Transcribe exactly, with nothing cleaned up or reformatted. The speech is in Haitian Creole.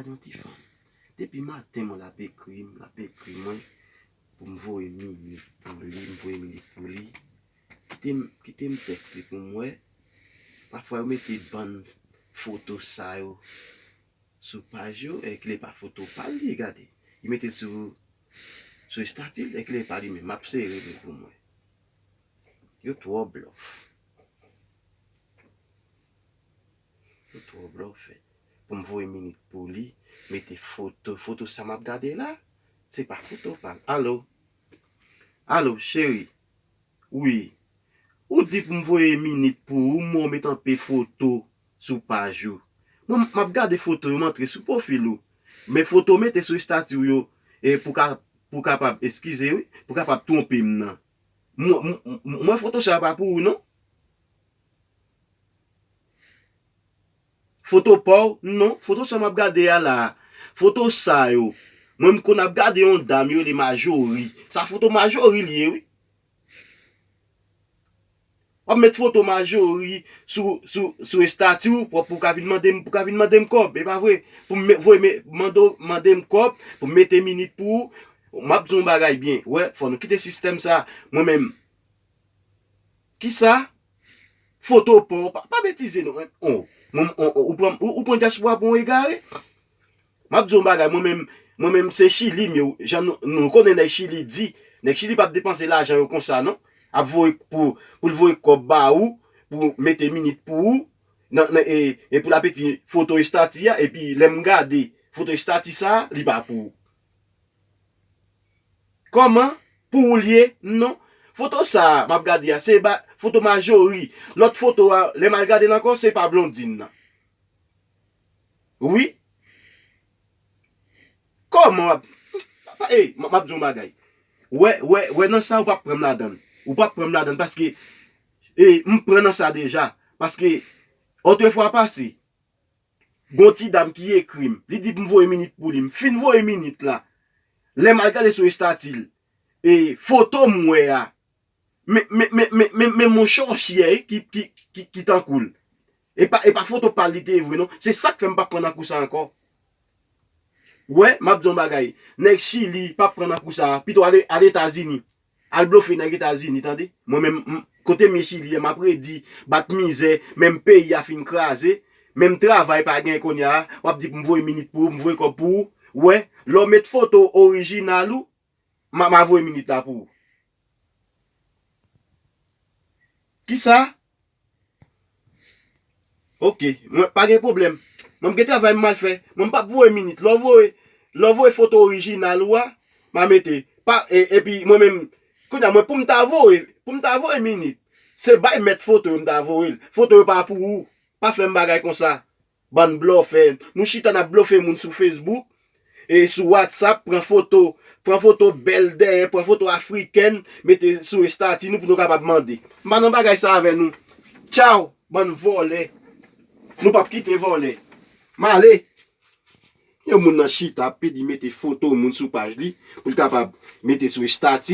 Gade yon ti fanm. Depi maten, mwen l ap ekri m, l ap ekri mwen pou m voye minit pou li, m voye minit pou li. Kite m, kite m tèks li pou m wè. Pafwa, yo mete bann foto sa yo sou paj yo, èk li pa foto pa l li, gade. Li mete l sou, sou estati l, èk li pa li menm. M ap sere li pou m wè. Yo twò blòf. Yo twò blòfè. Pou m voye minit pou li, mete foto. Foto sa m ap gade la, se pa foto pa l. Alo? Alo, cheri? Wi. Ou di pou m voye minit pou ou, mwen ou met anpe foto sou paj ou. Mwen, m ap gade foto yo, m antre sou pwofil ou. Men foto w mete sou estati w yo, e pou ka, pou kapab, eskize wi, pou kapab twonpe m nan. Mwen, mwen, mwen foto sa yo pa pou ou, non. Foto pa w, non. Foto sa m ap gade a la. Foto sa yo. Mwen, m konn ap gade yon dam yo rele Majori. Sa foto Majori li ye, wi. W ap met foto Majori sou, sou, sou estati w pou, pou ka vin mande m, pou ka vin mande m kòb. E pa vre? Pou m me-, voye me-, mande, mande m kòb, pou m mete minit pou ou. M ap di yon bagay byen. Wè, fò nou kite sistèm sa. Mwen menm, kisa? Foto pa w, pa, pa betize non. Oh, mwen, oh, oh, ou pran, ou, ou pran dyaspora pou yon egare? M ap di yon bagay, mwen menm, mwen menm se Chili m ye, jan nou, nou konnen nèg Chili di, nèg Chili p ap depanse lajan yo konsa non. Ap voye pou, pou l voye kòb ba ou, pou mete minit pou ou, nan, nan, e, e pou l ap mete foto estati a, epi lè m gade foto estati sa, li pa pou ou. Kòman? Pou ou l ye? Non. Foto sa a, m ap gade a, se ba, foto Majori. Lòt foto a, lè m al gade l ankò, se pa Blondine nan. Wi. Kòman w ap, pa, pa, ey, m, m ap di yon bagay. Wè, wè, wè nan sa, ou p ap pran m ladan l. Ou p ap pran m ladan l paske, ey, m pran nan sa deja. Paske, otrefwa pase, gon ti dam ki ekri m. Li di pou m voye minit pou li. M fin voye minit la. Lè m al gade sou estati l, e foto m wè a. Men, men, men, men, men, men mon chòsyè ki, ki, ki, ki tankou l. E pa, e pa foto pa l li te ye vre non. Se sa k fè m p ap pran nan kou sa ankò. Wè, m ap di yon bagay. Nèg Chili p ap pran nan kou sa. Pito ale, ale Etazini. Al blofe nèg Etazini, tande. Mwen menm, m, kote m ye Chili a, m ap redi, bat mizè, menm peyi a fin kraze, menm travay pa gen kounye a, w ap di pou m voye minit pou ou, m voye kòb pou ou. Wè, lè w met foto orijinal ou, m a, m a voye minit la pou ou. Kisa? Ok, mwen pa gen pwoblèm. Mwen m gen travay m mal fè. Mwen m p ap voye minit. Lè w voye, lè w voye foto orijinal ou a, m a mete. Pa, e, epi mwen menm, kounye a mwen pou m ta voye, pou m ta voye minit, se bay mèt foto yo m ta voye l. Foto yo pa pou ou. Pa fè m bagay konsa. Bann blòfè. Nou chita n ap blofe moun sou Facebook, e sou WhatsApp, pran foto, pran foto bèl dèyè, pran foto afrikèn, mete sou estati nou pou nou kapab mande. M pa nan bagay sa avè nou. Tchaw, bann vòlè. Nou p ap kite vòlè. M ale. Yon moun nan chita ap pedi mete foto moun sou paj li pou l kapab mete sou estati.